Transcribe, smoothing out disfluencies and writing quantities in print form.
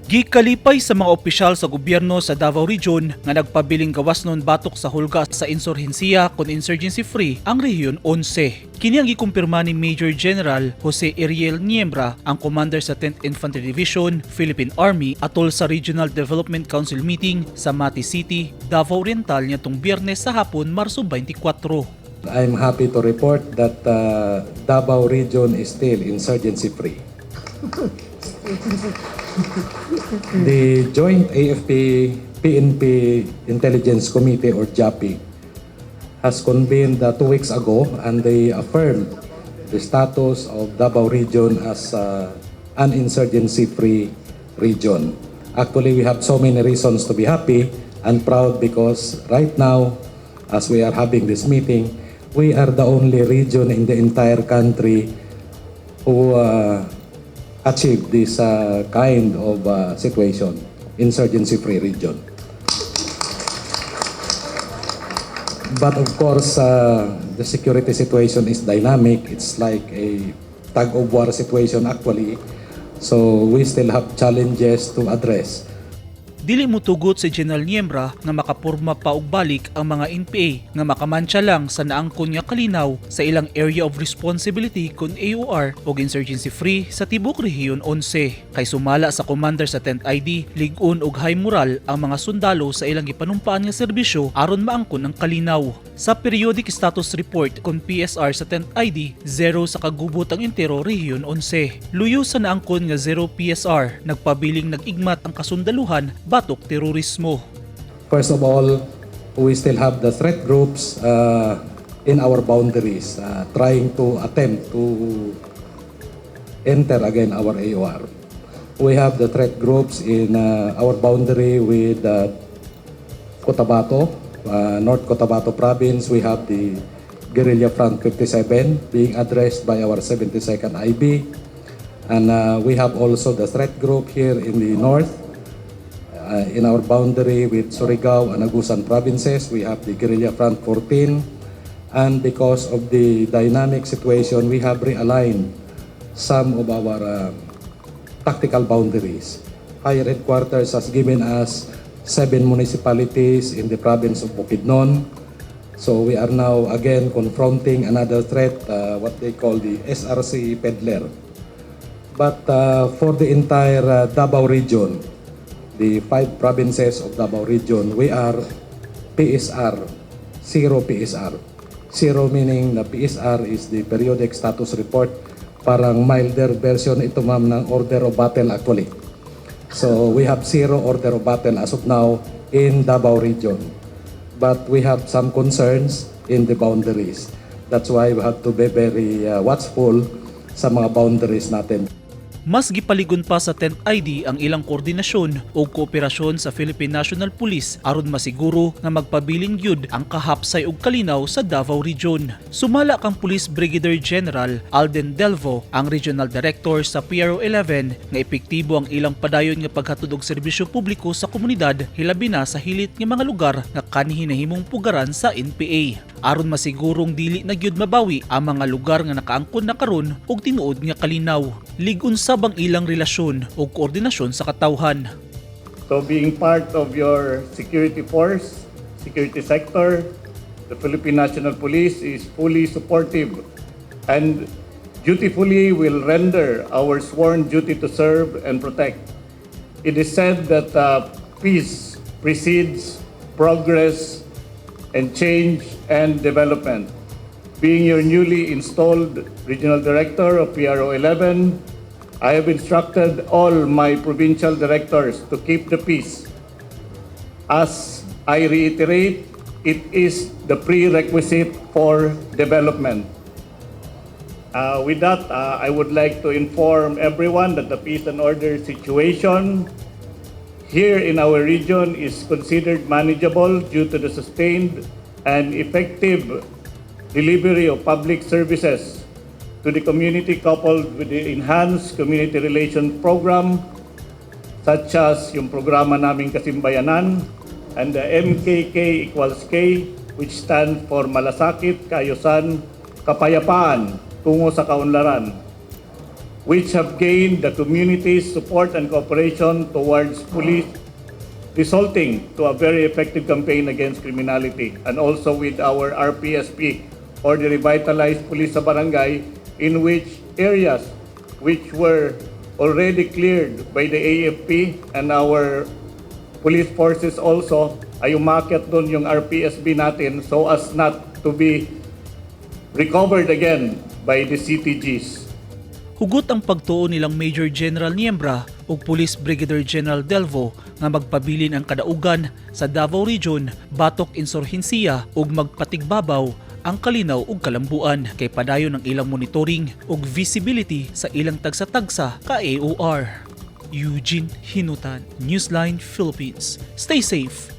Gikalipay sa mga opisyal sa gobyerno sa Davao Region nga nagpabiling gawasnon batok sa hulga sa insurhensiya kon insurgency free ang Rehiyon 11. Kini ang gikumpirma ni Major General Jose Ariel Niembra, ang commander sa 10th Infantry Division, Philippine Army, atol sa Regional Development Council meeting sa Mati City, Davao Oriental niadtong Biyernes sa hapon, Marso 24. I'm happy to report that Davao Region is still insurgency free. The Joint AFP PNP Intelligence Committee, or JAPI, has convened 2 weeks ago and they affirmed the status of Davao Region as an insurgency-free region. Actually, we have so many reasons to be happy and proud because right now, as we are having this meeting, we are the only region in the entire country who achieved this kind of situation, insurgency-free region. But of course, the security situation is dynamic. It's like a tug of war situation, actually. So we still have challenges to address. Dili mutugot si General Niembra nga makapurma pa og balik ang mga NPA nga makamantsa lang sa naangkon nga kalinaw sa ilang area of responsibility kon AOR o insurgency free sa tibok Rehiyon 11. Kay sumala sa commander sa 10th ID, lig-on og high moral ang mga sundalo sa ilang gipanumpaan nga serbisyo aron maangkon ang kalinaw. Sa periodic status report kon PSR sa 10th ID, zero sa kagubot ang entero Rehiyon 11. Luyo sa naangkon nga zero PSR, nagpabiling nag-igmat ang kasundaluhan batok terorismo. First of all, we still have the threat groups in our boundaries trying to attempt to enter again our AOR. We have the threat groups in our boundary with Cotabato, North Cotabato Province. We have the Guerrilla Front 57 being addressed by our 72nd IB. And we have also the threat group here in the north. In our boundary with Surigao and Agusan provinces, we have the Guerrilla Front 14. And because of the dynamic situation, we have realigned some of our tactical boundaries. Higher headquarters has given us seven municipalities in the province of Bukidnon. So we are now again confronting another threat, what they call the SRC peddler. But for the entire Davao Region, the five provinces of Davao Region, we are PSR, zero PSR. Zero meaning the PSR is the periodic status report. Parang milder version ito, ma'am, ng order of battle, actually. So we have zero order of battle as of now in Davao Region. But we have some concerns in the boundaries. That's why we have to be very watchful sa mga boundaries natin. Mas gipaligon pa sa 10th ID ang ilang koordinasyon o kooperasyon sa Philippine National Police aron masiguro nga magpabilin gyud ang kahapsay ug kalinaw sa Davao Region. Sumala kang Police Brigadier General Alden Delvo, ang Regional Director sa PRO 11, nga epektibo ang ilang padayon nga paghatod og serbisyo publiko sa komunidad, hilabi na sa hilit nga mga lugar nga kanhi nahimong pugaran sa NPA. Aron masigurong dili na gyud mabawi ang mga lugar nga nakaangkon na karon og tinuod nga kalinaw. Lig-on sab ang ilang relasyon ug koordinasyon sa katawhan. So being part of your security force, security sector, the Philippine National Police is fully supportive and dutifully will render our sworn duty to serve and protect. It is said that peace precedes progress and change and development. Being your newly installed Regional Director of PRO 11, I have instructed all my provincial directors to keep the peace. As I reiterate, it is the prerequisite for development. With that, I would like to inform everyone that the peace and order situation here in our region is considered manageable due to the sustained and effective delivery of public services to the community, coupled with the enhanced community relation program such as yung programa naming Kasimbayanan and the MKK equals K, which stands for Malasakit, Kaayusan, Kapayapaan tungo sa kaunlaran. which have gained the community's support and cooperation towards police, resulting to a very effective campaign against criminality. And also with our RPSP, or the Revitalized Police sa Barangay, in which areas which were already cleared by the AFP and our police forces also, ay umakyat doon yung RPSB natin so as not to be recovered again by the CTGs. Hugot ang pagtuo nilang Major General Niembra ug Police Brigadier General Delvo nga magpabilin ang kadaugan sa Davao Region batok insurhensiya ug magpatigbabaw ang kalinaw ug kalambuan kay padayon ang ilang monitoring ug visibility sa ilang tagsa-tagsa ka AOR. Eugene Hinutan, Newsline Philippines. Stay safe.